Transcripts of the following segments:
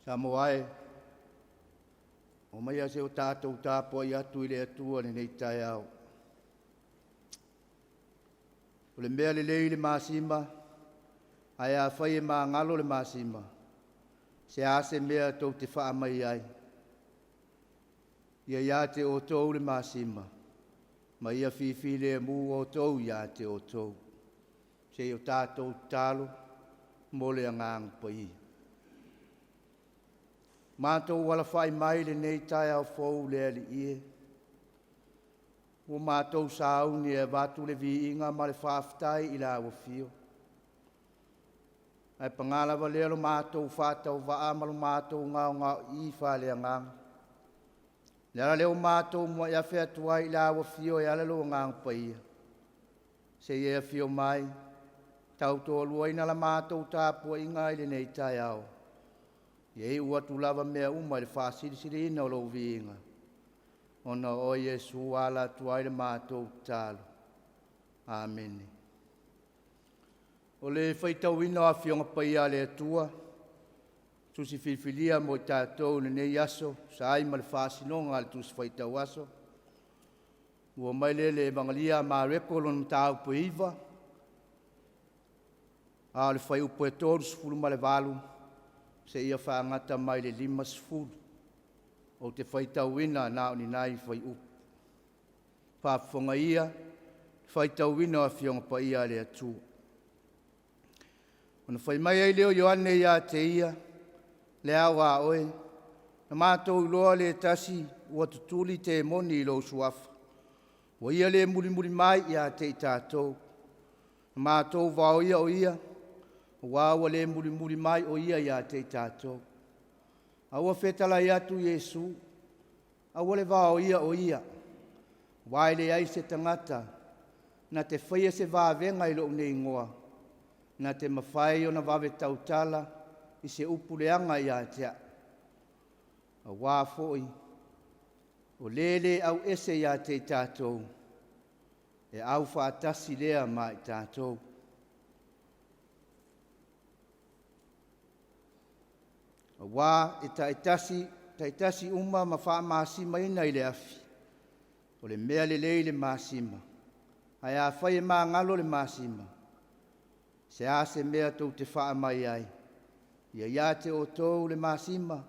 Samoa e, omaia se i o tatou tapuai atu i le Atua i lenei taeao. O le mea lelei le masima, ae afai e magalo le masima, se a se mea tou te faamai ai? Ia ia te outou le masima, ma ia fifilemu outou ia te outou. Se i o tatou tatalo mo le Agaga Paia. Matou alafai mai i lenei taeao fou le Alii e, ua matou sauni e avatu le viiga ma le faafetai i Lau Afio. Ae paga lava lea lo matou faatauvaa ma lo matou gaogaoii faaleagaga. O le ala lea ua matou muai afe atu ai i lau Afio e ala lou Agaga Paia, se i e afio mai tautoaluaina la matou tapuaiga i lenei taeao, ia iu atu lava mea uma i le faasilisiliina o lou viiga, ona o oe Iesu ua ala atu ai le matou tatalo. Amene. O le faitauina o Afioga Paia a le Atua, Tusi Filifilia mo i tatou i lenei aso, e tusa ai ma le faasinoga a le Tusi Faitau Aso, ua aumai lea i le Evagela a Mareko lona mataupu e 9, a o le fuaiupu e 38 seia fagata mai i le 50. Ou te faitauina na o ni nai fuaiupu. Faafofoga ia i le faitauina o Afioga Paia a le Atua. Ona fai mai ai lea o Ioane ia te ia, “Le ao a oe, na matou iloa le tasi ua tutuli temoni i lou Suafa, ua ia le mulimuli mai ia te i tatou. Na matou vaoia o ia, auā ua le mulimuli mai o ia ia te i tatou.” A ua fetalai atu Iesu, “Aua le vaoia o ia, aua e leai se tagata na te faia se vavega i lou nei igoa, na te mafai ona vave tautala i se upu leaga ia te a'u. Auā foi o le le auese ia te i tatou, e aufaatasi lea ma i tatou.” Auā e taitasi, taitasi uma ma faamasima i le afi. O le mea lelei le masima, ae afai e magalo le masima, se a se mea tou te faamai ai? Ia ia te outou le masima,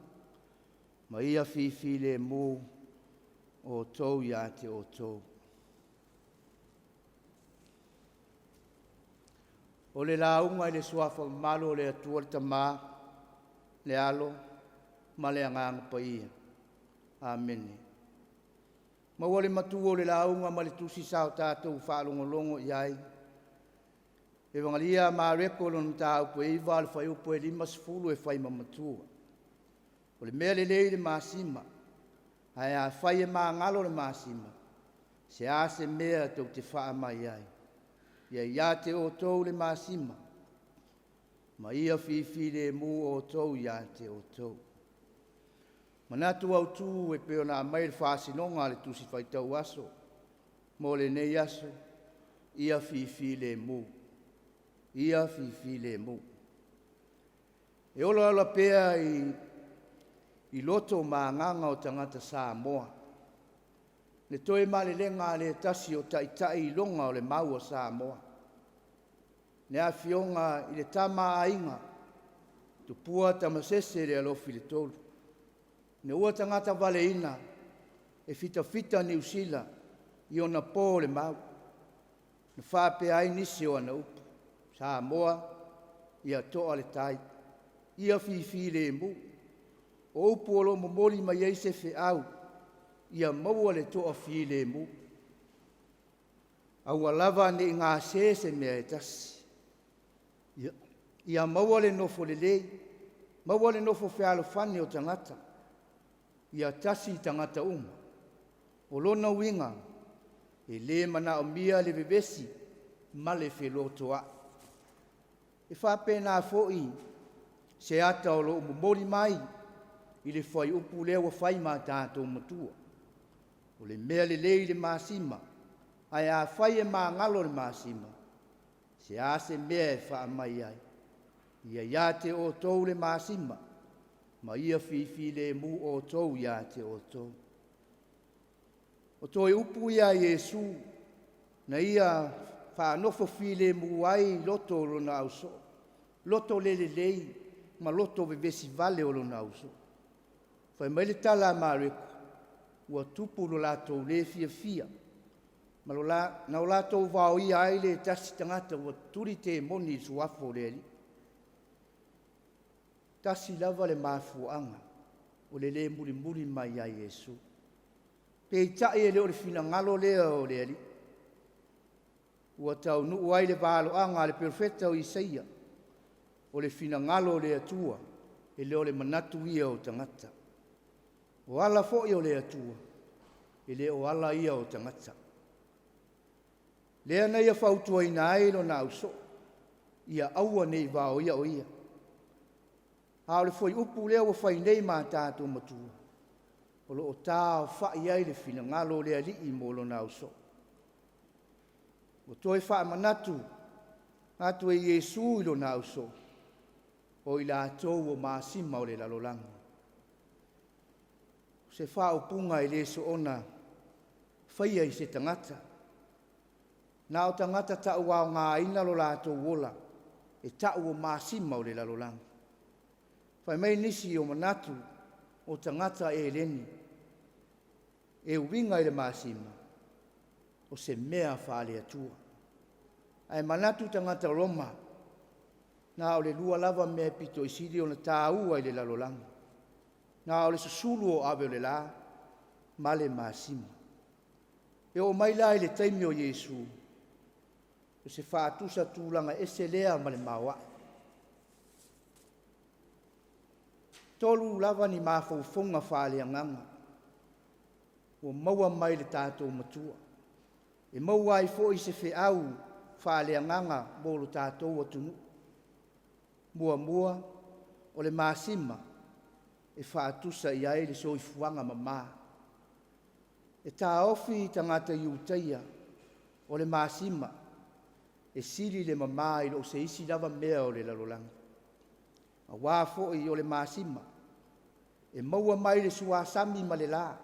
ma ia fifilemu outou ia te outou. O le lauga i le Suafa mamalu o le Atua le Tama, le Alo ma le Agaga Paia. Amene. Maua le matua o le lauga mai le tusi sa o tatou faalogologo i ai. Evagelia a Mareko lona mataupu e 9, a o le fuaiupu e 50 e fai ma matua. O le mea lelei le masima, ae afai e magalo le masima, se a se mea tou te faamai ai? Ia ia te outou le masima, ma ia fifilemu outou ia te outou. Manatu autu e pei ona aumai i le faasinoga a le Tusi Faitau Aso mo lenei aso, ia fifilemu, ia fifilemu. E olaola pea i loto ma agaga o tagata Samoa le toe malelega a le tasi o Taitai iloga o le mau a Samoa, le Afioga i le Tama a Aiga, Tupua Tamasese Lealofi i le III, ina ua tagata valeina e fitafita Niu Sila i ona po o le mau, na faapea ai nisi o ana upu, “Samoa, ia to'a le tai, ia fifilemu.” O upu o lo o momoli mai ai se feau, ia maua le toafilemu, aua lava ne i gase se mea e tasi. Ia maua le nofo lelei. Maua le nofo fealofani o tagata, ia tasi tagata uma. O lona uiga, e lē manaomia le vevesi ma le felotoa'i. E faapena foi se ata o lo o momoli mai i le fuaiupu lea ua fai ma tatou matua. O le mea lelei le masima, ae afai e magalo le masima, se a se mea e faamai ai? Ia ia te outou le masima, ma ia fifilemu outou ia te outou. O toe upu ia a Iesu na ia faanofo filemu ai loto o lona ausoo, loto le lelei ma loto vevesi vale o lona ausoo. Fai mai le tala a Mareko, ua tupu lo latou le fiafia, ma na o latou vaoia ai le tasi tagata ua tuli temoni i le Suafa o le Alii. Tasi lava le mafuaaga o le le mulimuli mai ia Iesu. Peitai e le o le finagalo lea o le Alii, ua taunuu ai le valoaga a le Perofeta o Isaia, o le finagalo o le Atua, e le o le manatu ia o tagata. O ala foi o le Atua, e le o ala ia o tagata. Lea na ia fautuaina ai lona ausoo, ia aua ne i vaoia o ia. A o le fuaiupu lea ua fai nei ma tatou matua, o lo o taaofai ai le finagalo o le Alii mo lona ausoo. Ua toe faamanatu atu e Iesu i lona ausoo, o i latou o masima o le lalolagi. O se faaupuga e le soona faia i se tagata. Na o tagata tauaogaina lo latou ola e ta'u o masima o le lalolagi. Fai mai nisi o manatu o tagata eleni e uiga i le masima, o se mea faale-Atua. Ae manatu tagata Roma, na o le lua lava mea e pito i sili ona taua i le lalolagi, na o le susulu o ave o le la ma le masima. E oo mai la i le taimi o Iesu, o se faatusa tulaga ese lea ma le maoae. Tolu lava ni mafaufauga faaleagaga ua maua mai le tatou Matua, e maua ai foi se feau faaleagaga mo lo tatou atunuu. Muamua, o le masima e faatusa i ai le soifuaga mama. E taofi tagata Iutaia o le masima e sili le mama i lo se isi lava mea o le lalolagi, auā foi o le masima e maua mai le suasami ma le la.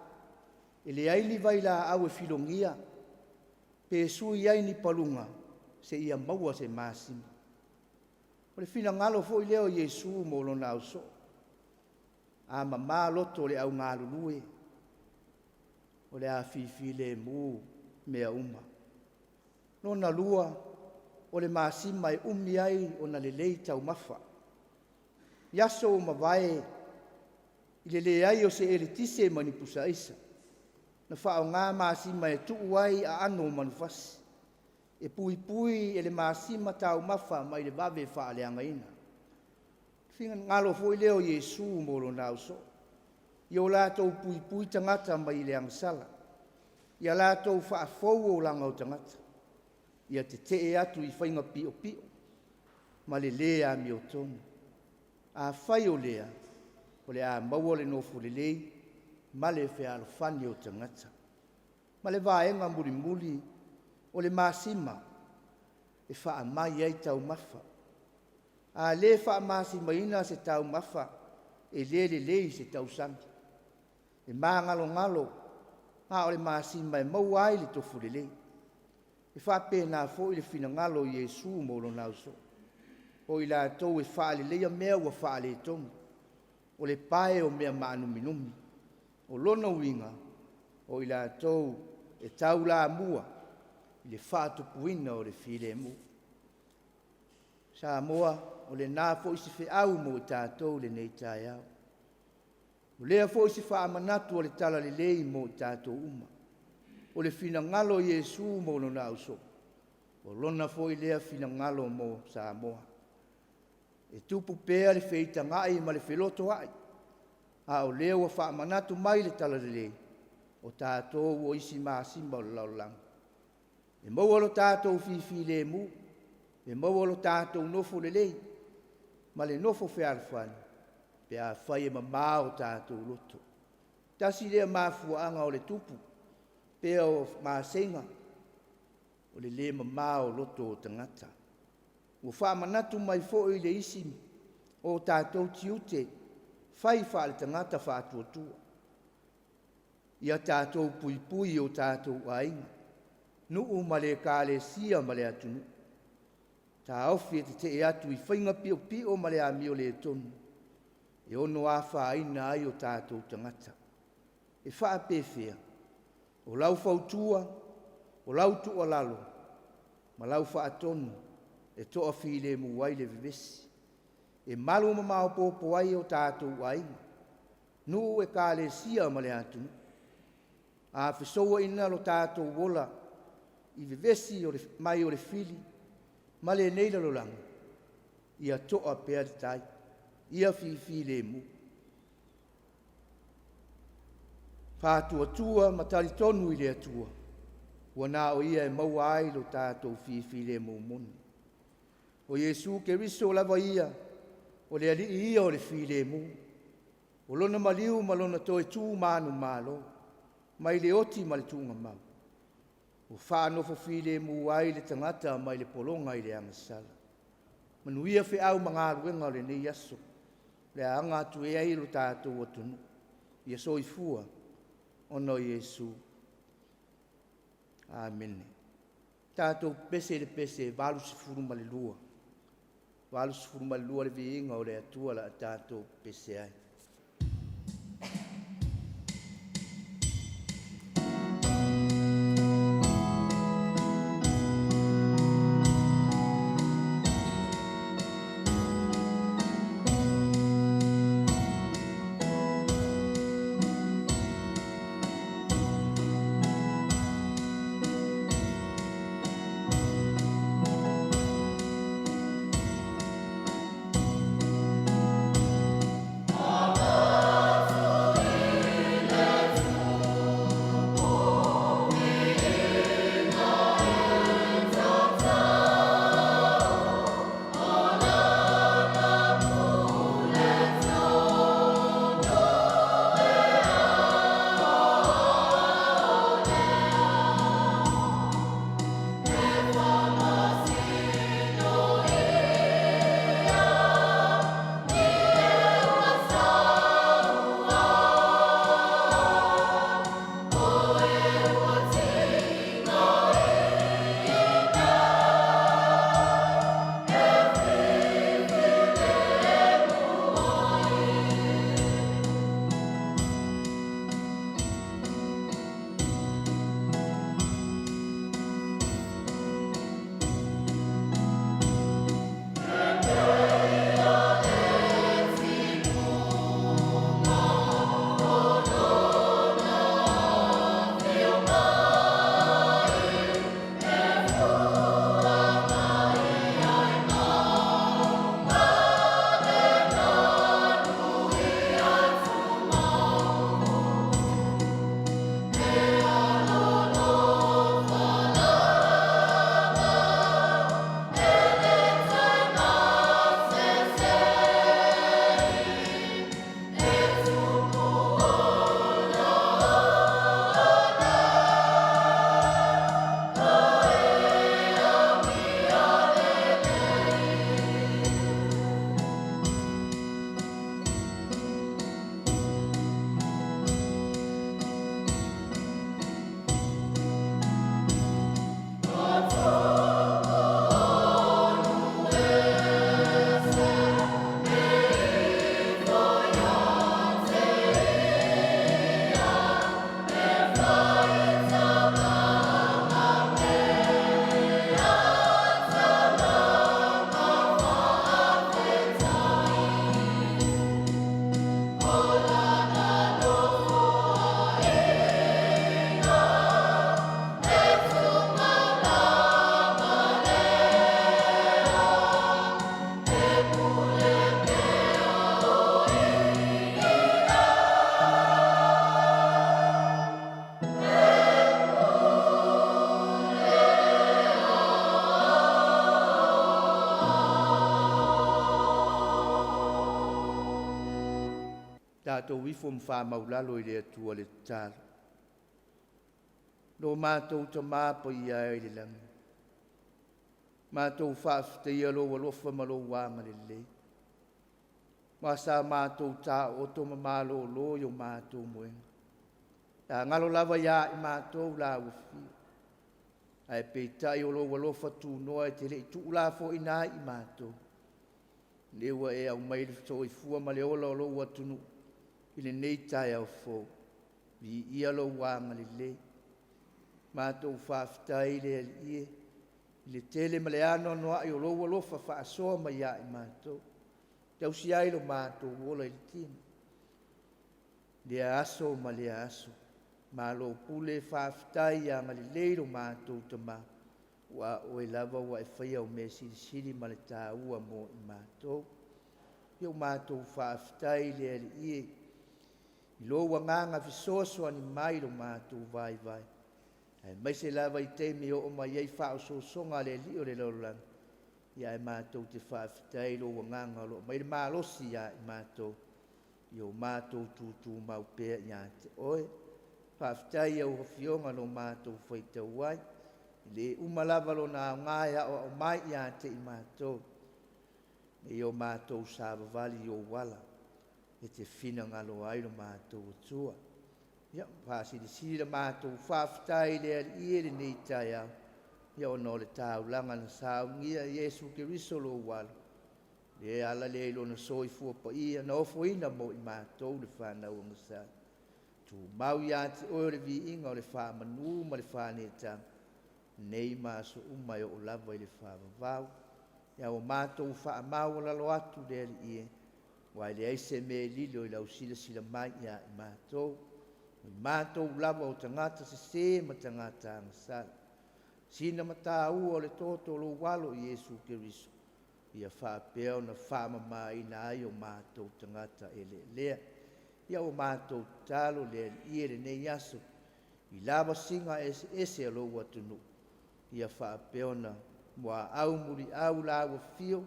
E leai ni vailaau e filogia pe sui ai ni paluga seia maua se masima. O le finagalo foi lea o Iesu mo lona ausoo, a mama loto o le au galulue, o le a fifilemu mea uma. Lona lua, o le masima e umi ai ona lelei taumafa. I aso ua mavae i le leai o se eletise ma ni pusaaisa, na faaaoga masima e tuu ai aano o manufasi, e puipui e le masima taumafa mai le vave faaleagaina. Finagalo foi lea o Iesu mo lona ausoo, ia o latou puipui tagata mai le agasala, ia latou faafou olaga o tagata, ia tete'e atu i faiga piopio ma le lē amiotonu. Afai o lea, o le a maua le nofo lelei ma le fealofani o tagata. Ma le vaega mulimuli, o le masima e faamai ai taumafa. A le faamasimaina se taumafa, e le lelei se tausami, e magalogalo, a o le masima e maua ai le tofu lelei. E faapena foi le finagalo o Iesu mo lona ausoo, o i latou e faaleleia mea ua faaletonu, o le pae o mea maanuminumi. O lona uiga, o i latou e taulamua i le faatupuina o le filemu. Samoa, o lena foi se feau mo i tatou i lenei taeao. O lea foi se faamanatu o le talalelei mo i tatou uma. O le finagalo o Iesu mo lona ausoo, o lona foi lea finagalo mo Samoa. E tupu pea le feitagai ma le felotoai, a o lea ua faamanatu mai le Talalelei, o tatou o isi masima o le lalolagi. E maua lo tatou fifilemu, e maua lo tatou nofo lelei ma le nofo fealofani pe afai e mama o tatou loto. Tasi lea mafuaaga o le tupu pea o maseiga, o le le mama o loto o tagata. Ua faamanatu mai foi le isi o tatou tiute fai faaletagata faatuatua, ia tatou puipui i o tatou aiga, nuu ma le ekalesia ma le atunuu. Taofi e tetee atu i faiga piopio ma le amio le tonu e ono afaina ai o tatou tagata. E faapefea? O lau fautua, o lau tuualalo ma lau faatonu e toafilemu ai le vevesi, e malu ma maopoopo ai o tatou aiga, nuu, ekalesia ma le atunuu. A fesouaina lo tatou ola i vevesi mai o le fili ma lenei lalolagi, ia to'a pea le tai, ia fifilemu. Faatuatua ma talitonu i le Atua ua na o Ia e maua ai lo tatou fifilemu moni. O Iesu Keriso lava ia, o le Alii ia o le filemu, o Lona maliu ma Lona toe tu manumalo mai le oti ma le tuugamau, ua faanofo filemu ai le tagata mai le pologa i le agasala. Manuia feau ma galuega o lenei aso, o le a aga atu ai lo tatou atunuu. Ia soifua ona o Iesu. Amene. Tatou pepese i le pese 82, 82 le viiga o le Atua o le a tatou pepese ai. Tatou ifo ma faamaulalo i le Atua le tatalo. Lo matou Tamā Paia e i le lagi, matou faafetaia lou alofa ma lou agalelei, aua sa matou taooto ma malolo i o matou moega, tagalo lava ia i matou lau afio, ae peitai o lou alofa tunoa e te le i tuulafoaiina ai i matou. O lea ua e aumai le soifua ma le ola o lou atunuu i lenei taeao fou, viia lou agalelei. Matou faafetai le Alii e i le tele ma le anoanoai o lou alofa faasoa mai ia i matou, e tausi ai lo matou ola i le tino i lea aso ma lea aso. Malo pule faafetai agalelei lo matou Tama, aua o oe lava ua e faia o mea silisili ma le taua mo i matou. Ia ua matou faafetai le Alii e i lou agaga fesoasoani mai i lo matou vaivai, aemaise lava i taimi e oo mai ai faaosoosoga a le alii o le lalolagi, ia ae matou te faafetai i lou agaga o lo o aumai le malosi ia i matou, ia o matou tutumau pea ia te oe. Faafetai i lau Afioga na matou faitau ai, e le uma lava lona aoga e aoao mai ia te i matou, ina ia matou savavali i ou ala e te finagalo ai lo matou Atua. Ia faasilisili le matou faafetai i le Alii i lenei taeao, ia ona o le taulaga na saunia e Iesu Keriso lou Alo, e ala lea i lona soifua paia na ofoina mo i matou le fanau agasala. Tumau ia te oe le viiga o le faamanu ma le faaneetaga, nei ma aso uma e oo lava i le faavavau. Ia ua matou faamaualalo atu le Alii e, aua e leai se mea e lilo i lau silasila mai ia i matou, o i matou lava o tagata sese ma tagata agasala. Sina ma tāua o le toto o lou Alo o Iesu Keriso, ia faapea ona faamamaina ai o matou tagata eleelea. Ia ua matou tatalo le Alii e lenei aso i lavasiga eseese a lou atunuu, ia faapea ona muaau muliau lau afio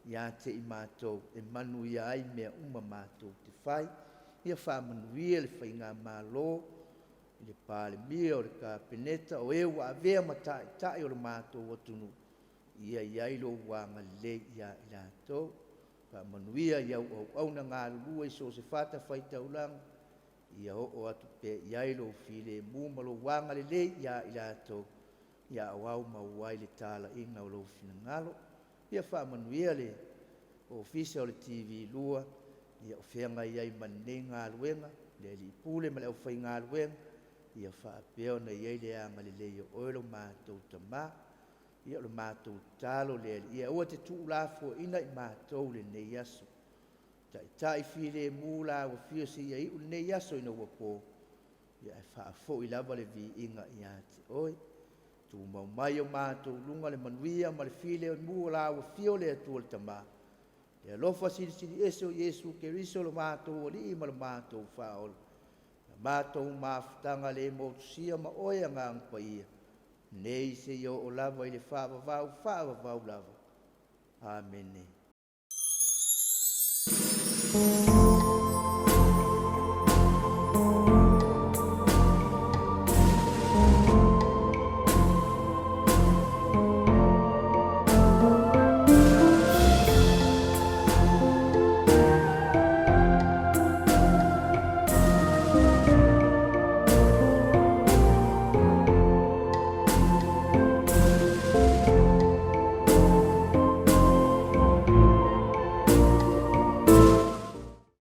ia te i matou e manuia ai mea uma matou te fai. Ia faamanuia le Faigamalo i le Palemia o le Kapeneta, o e ua avea ma Taitai o le matou atunuu, ia i ai lou agalelei ia i latou. Faamanuia i au auauna galulue i so o se fatafaitaulaga, ia oo atu pea i ai lou filemu ma lou agalelei ia i latou, ia aoao maua ai le talaiga o lou finagalo. Ia faamanuia le Ofisa o le TV2 o feagai ai ma lenei galuega, le alii pule ma le aufaigaluega, ia faapea ona i ai le agalelei o oe lo matou Tama. Ia o le matou tatalo le Alii e aua e te tuulafoaiina i matou i lenei aso, taitai filemu lau afio seia iu lenei aso ina ua po, ae faafoi lava le viiga ia te oe. Tumau mai i o matou luga le manuia ma le filemu o lau afio le Atua le Tama, le alofa Silisili Ese o Iesu Keriso lo matou Alii ma lo matou Faaola, la matou mafutaga le motusia ma oe Agaga Paia, nei seia oo lava i le faavavau, faavavau lava. Amene.